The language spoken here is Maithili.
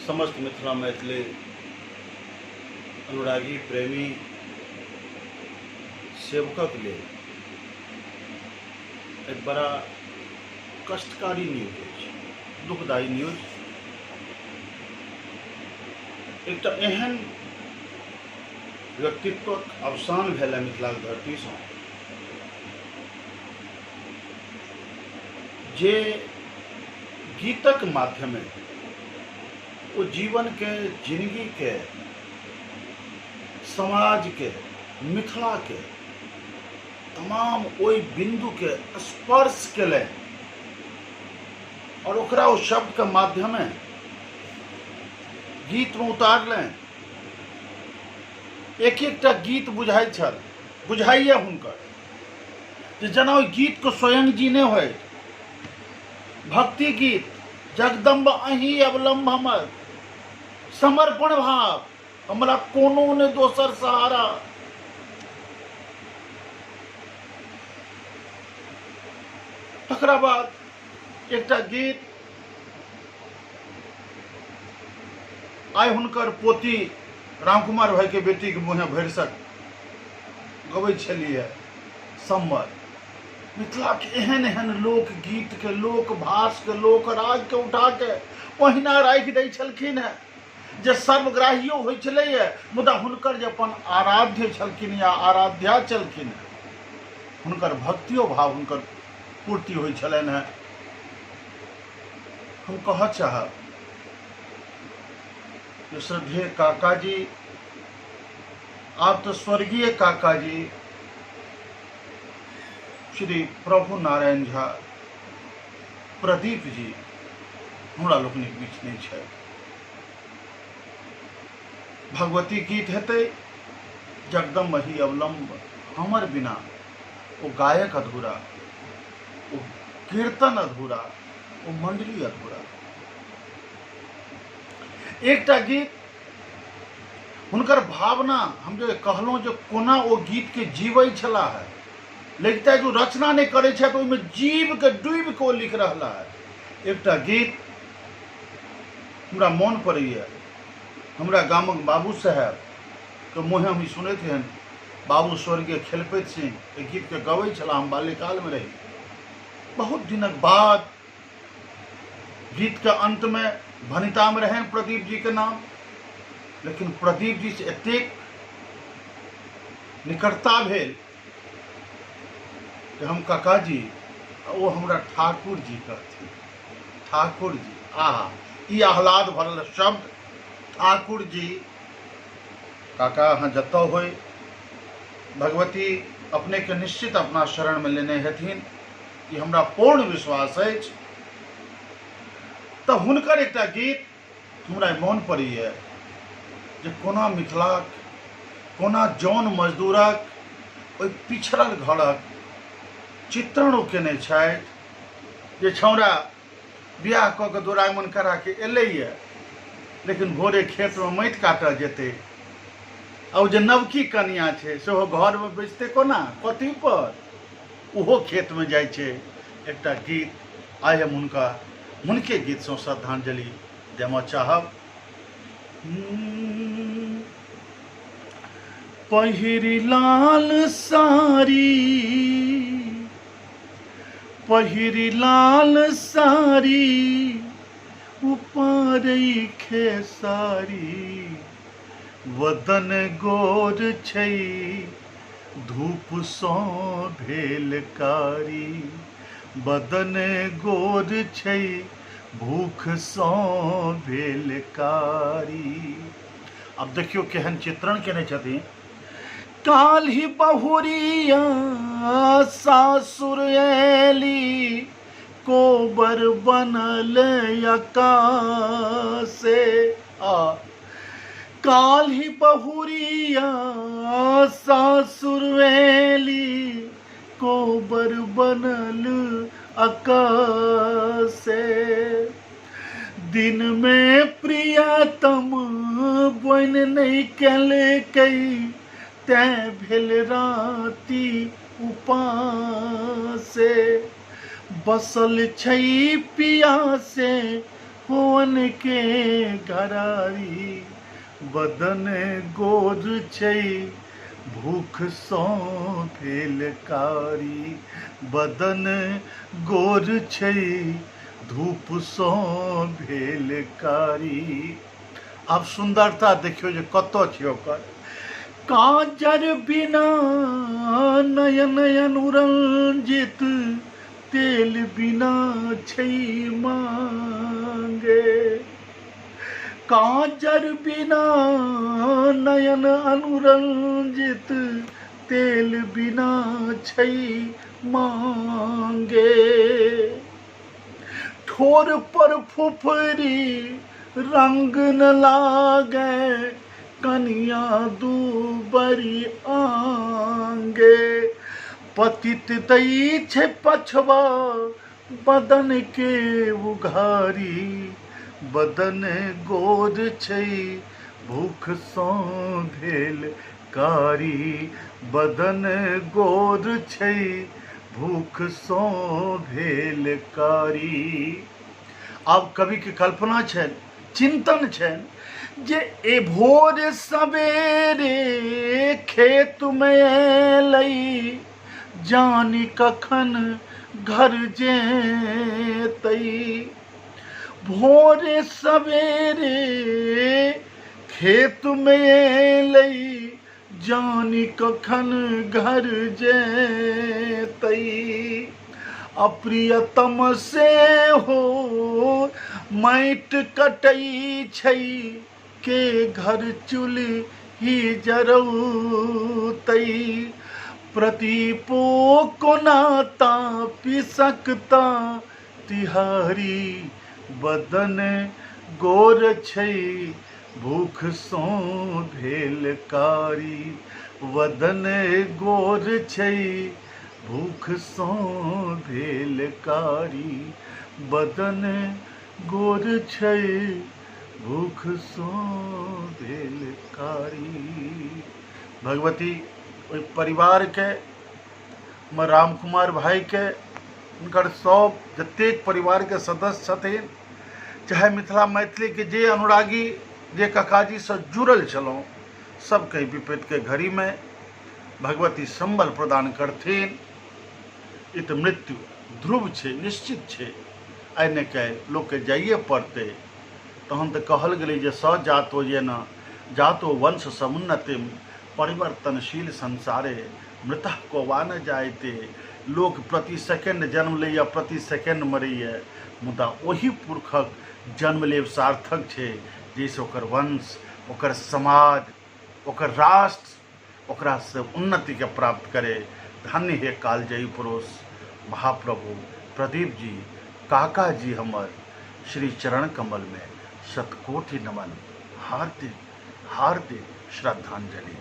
समस्त मिथिला मैथिली अनुरागी प्रेमी सेवकक लेल एक बड़ा कष्टकारी न्यूज अछि, दुखदायी न्यूज। एकटा एहन व्यक्तित्वक अवसान भेल है मिथिलाक धरतीसँ जे गीतक माध्यमे ओ जीवनके, जिनगीके, समाजके, मिथिलाके तमाम ओहि बिन्दुके स्पर्श केलनि आओर ओकरा ओ शब्दके माध्यमे गीतमे उतारलनि। एक एकटा गीत बुझाइत छल, बुझाइए हुनकर जे जेना ओहि गीतके स्वयं जीने होय। भक्ति गीत, जगदम्ब अहीं अवलम्ब हमर, समर्पण भाव, हमरा कोनो ने दोसर सहारा। तकरा बाद एकटा गीत आइ हुनकर पोती रामकुमार भाई के बेटी के मुँहे भरिसक गबै छलियै सम्मर। मिथिला के एहन एहन लोक गीत के, लोक भाष के, लोक राग के उठा के ओहिना राखि दै छलखिन हेँ जे सर्वग्राहियो होइ छलैए, मुदा हुनकर जे अपन आराध्य छलखिन या आराध्या छलखिन हेँ, हुनकर भक्तियो भाव हुनकर पूर्ति होइ छलनि हेँ। हम कहऽ चाहब जे श्रद्धेय काकाजी, आब तऽ स्वर्गीय काकाजी श्री प्रभु नारायण झा प्रदीप जी हमरा लोकनिक बीच नहि छथि। भगवती गीत हेतै जगदम्ब ही अवलम्ब हमर बिना, ओ गायक अधूरा, ओ कीर्तन अधूरा, ओ मंडली अधूरा। एकटा गीत हुनकर भावना, हम जे कहलहुँ जे कोना ओ गीतके जीबै छलाह है, लेकिन जो रचना नहि करै छथि ओहिमे जीवके डूबि कऽ ओ लिख रहला है। एकटा गीत हमरा मोन पड़ैए, हमरा गामक बाबू साहेबके मुँहे हम ई सुनैत रहनि, बाबू स्वर्गीय खेलपति सिंह एहि गीतके गबै छलाह, हम बाल्यकालमे रही। बहुत दिनक बाद गीतके अन्तमे भनितामे रहनि प्रदीप जीके नाम, लेकिन प्रदीप जी से एतेक निकटता भेल जे हम काकाजी आ ओ हमरा ठाकुर जी कहथिन। ठाकुर जी, आहा, ई आह्लाद भरल शब्द ठाकुर जी। काका अहाँ जतऽ होइ, भगवती अपनेके निश्चित अपना शरणमे लेने हेथिन, ई हमरा पूर्ण विश्वास अछि। तऽ हुनकर एकटा गीत हमरा मोन पड़ैए जे कोना मिथिलाक, कोना जन मजदूरक ओहि पिछड़ल घरक चित्रण ओ केने छथि जे छौड़ा बियाह कऽ के दुरागमन करा के एलैए, लेकिन भोरे खेतमे माटि काटऽ जेतै, आ ओ जे नवकी कनिया छै सेहो घरमे बैसतै कोना, कथी पर, ओहो खेतमे जाइ छै। एकटा गीत आइ हम हुनका हुनके गीतसँ श्रद्धांजलि देमऽ चाहब। पहिरी लाल साड़ी, पहिरी लाल साड़ी, उपारै खेसारी, वदन गोर छै धूपसँ भेल कारी, बदन गोर छै भूखसँ भेल कारी। आब देखियौ केहन चित्रण केने छथिन। काल्हि बहुरिया सासुर एली, कोबर बनल अकासे। आ काल्हि बहुरिया सासुर एली, कोबर बनल अकासे। दिन में प्रियतम बन नहीं केलकै, तैं भेल राति उपासे। बसल छै पियासे होवन के घरारी बदन गोर छै भूखसँ भेल कारी बदन गोर छै धूपसँ भेल कारी। आब सुन्दरता देखियौ जे कतऽ छै ओकर। काजर बिना नयन अनुरंजित तेल बिना छै मांगे। काजर बिना नयन अनुरंजित तेल बिना छै मांगे। ठोर पर फुफरी रंग न लागे कनिया दूबरी आंगे। पतित दै छै पछवा बदन के उघारी बदन गोर छै भूखसँ भेल कारी बदन गोर छै भूखसँ भेल कारी। आब कविके कल्पना छनि, चिंतन छनि जे ए भोर सवेरे खेत में एलै जानि कखन घर जेतै। भोर सवेरे खेत में एलै जानि कखन घर जेतै। अप्रियतम से हो माटि कटै छै के घर चूल्ही जरौतै। प्रदीपो कोना तापि सकता तिहारी बदन गोर छै भूखसँ भेल कारी बदन गोर छै भूखसँ भेल कारी बदन गोर छै भूखसँ भेल कारी। भगवती ओहि परिवारके, हमर रामकुमार भाईके, हुनकर सब जतेक परिवारके सदस्य छथिन, चाहे मिथिला मैथिलीके जे अनुरागी जे काकाजीसँ जुड़ल छलहुँ, सबके विपत्तिके घड़ीमे भगवती संबल प्रदान करथिन। ई तऽ मृत्यु ध्रुव छै, निश्चित छै, आइ ने काल्हि लोकके जाइए पड़तै। तहन तऽ कहल गेलै जे स जातो येन जातो वंश समुन्नतिम परिवर्तनशील संसारे मृतः को वा न जायते। लोक प्रति सेकेंड जन्म लैए, प्रति सेकेंड मरैए, मुदा ओहि पुरखक जन्म लेब सार्थक छै जाहिसँ ओकर वंश, ओकर समाज, ओकर राष्ट्र ओकरासँ उन्नतिके प्राप्त करे। धन्य हे कालजयी पुरुष महाप्रभु प्रदीप जी काका जी, हमर श्री चरण कमल में शतकोटि नमन, हार्दिक हार्दिक श्रद्धांजलि।